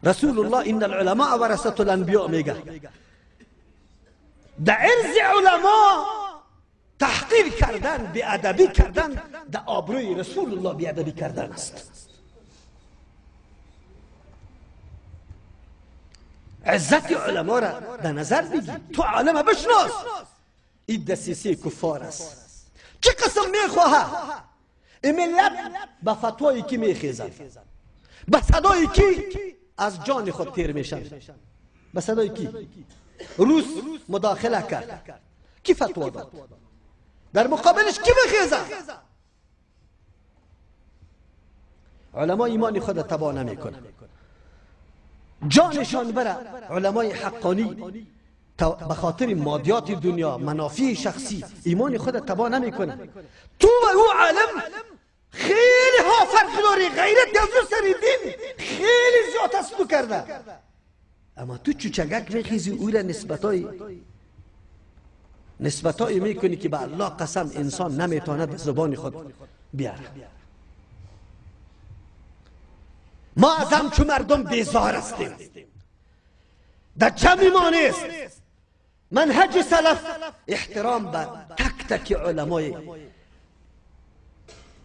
رسول الله ان العلماء ورثة الانبیاء میگه. در عرض علما تحقیر کردن، بی‌ادبی کردن، در آبروی رسول الله بی‌ادبی کردن است. عزت علما را در نظر بگیر، تو عالم بشناس. این دسیسه کفار است. چه قسم میخواهد این ملت به فتوای کی میخیزد، به صدای کی از جان خود تیر میشن، به صدای کی؟ روس مداخله کرد، کی فتوا داد؟ در مقابلش کی بخیزد؟ علما ایمان خود تباه نمیکنه، جانشان بره. علمای حقانی به خاطر مادیات دنیا، منافع شخصی، ایمان خود تباه نمیکنه. تو و او عالم خیلی ها فرق داری، غیرت از رو سر دین خیلی زیاد است تو کرده، اما تو چوچگک میخیزی او را نسبتای میکنی که به الله قسم انسان نمیتواند به زبان خود بیاره. ما از همچو مردم بیزار هستیم، در جمع ما نیست. منهج سلف احترام به تک تک علمای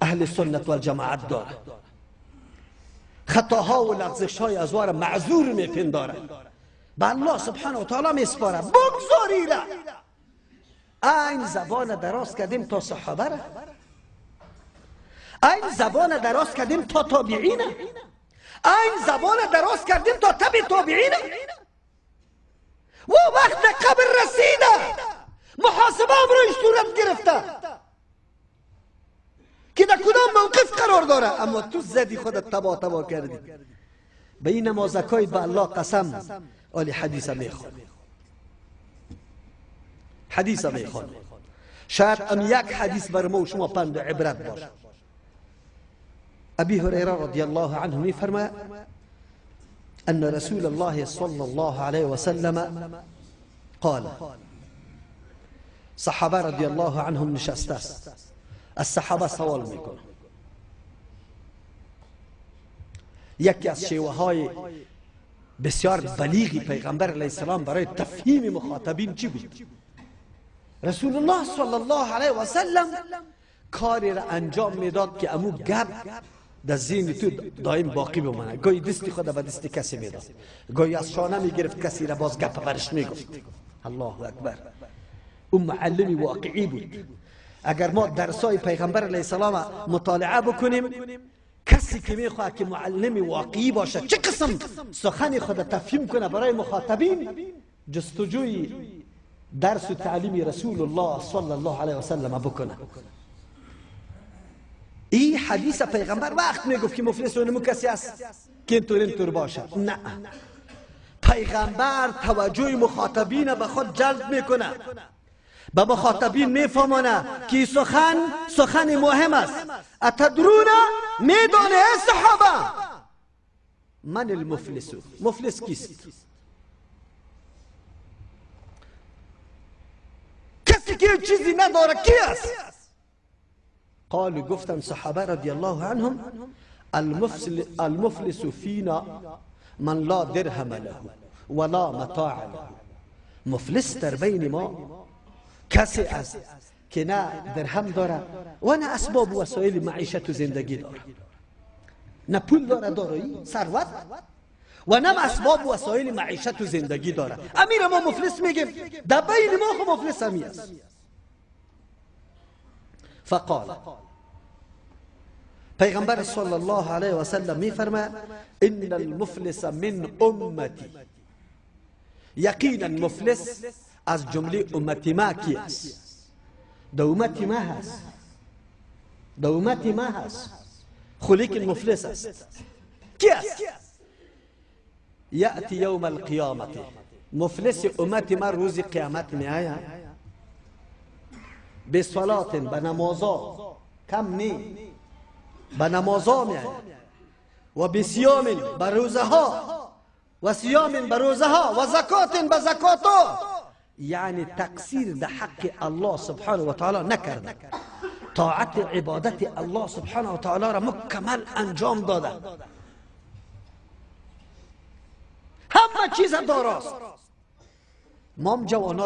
اهل سنت و الجماعت داره، خطاها و لغزش های از وار معذور میپنداره، به الله سبحانه و تعالی میسپاره. بگذاری را این زبان دراز کردیم تا صحابه را، این زبان دراز کردیم تا تابعین، این زبان دراز کردیم تا تبع تابعین. و وقت قبر رسیده، محاسبه امروز صورت گرفته که در کدام موقف قرار داره، اما تو زدی خودت تبا تبا کردی. به این نمازکای به الله قسم آلی حدیث میخوان، حدیث میخوان. شاید ام یک حدیث بر ما و شما پند و عبرت باشه. ابی هریره رضی الله عنه میفرماید ان رسول الله صلى الله عليه وسلم قال، صحابه رضی الله عنهم نشسته است، از صحابه سوال میکنه. یکی از شیوه های بسیار بلیغی پیغمبر علیه السلام برای تفهیم مخاطبین چی بود؟ رسول الله صلی الله علیه و سلم کاری را انجام میداد که امو گپ در ذهن تو دائم باقی بمانه. گاهی دستی خود به دست کسی میداد، گاهی از شانه میگرفت کسی را باز گپ برش میگفت. الله اکبر، اون معلمی واقعی بود. اگر ما درسای پیغمبر علیه السلام مطالعه بکنیم، کسی که میخواد که معلم واقعی باشه، چه قسم سخن خود تفهیم کنه برای مخاطبین، جستجوی درس و تعلیم رسول الله صلی الله علیه و سلم بکنه. این حدیث پیغمبر وقت میگفت که مفلس اونمو کسی است که اینطور اینطور باشه. نه، پیغمبر توجه مخاطبین به خود جلب میکنه، به مخاطبین میفهمانه که سخن سخن مهم است. اتدرون، میدانه ای صحابه، من المفلس، مفلس کیست؟ کسی که چیزی نداره کی است؟ قالوا، گفتن صحابه رضی الله عنهم، المفلس فینا من لا درهم له ولا متاع له. مفلس در بین ما کسی است که نه درهم داره و نه اسباب و وسایل معیشت و زندگی داره، نه پول داره، دارایی، ثروت، و نه اسباب و وسایل معیشت و زندگی داره. امیر ما مفلس میگیم، در بین ما خو مفلس همی است. فقال، پیغمبر صلی الله علیه و سلم میفرماید ان المفلس من امتی، یقینا مفلس از جمله امتی ما کی است؟ در امتی ما هست، در امتی ما هست، خو لیکن مفلس است. کی است؟ یأتی یوم القیامت، مفلس امتی ما روز قیامت می آید به صلات، به نمازا کم نی، به نمازا می آید، و به صیام، به روزه ها، و صیام به روزه ها، و زکات، به زکات. یعنی تقصیر در حق الله سبحانه و تعالی نکرده، طاعت عبادت الله سبحانه و تعالی را مکمل انجام داده. همه چیز داراست. مام جوانا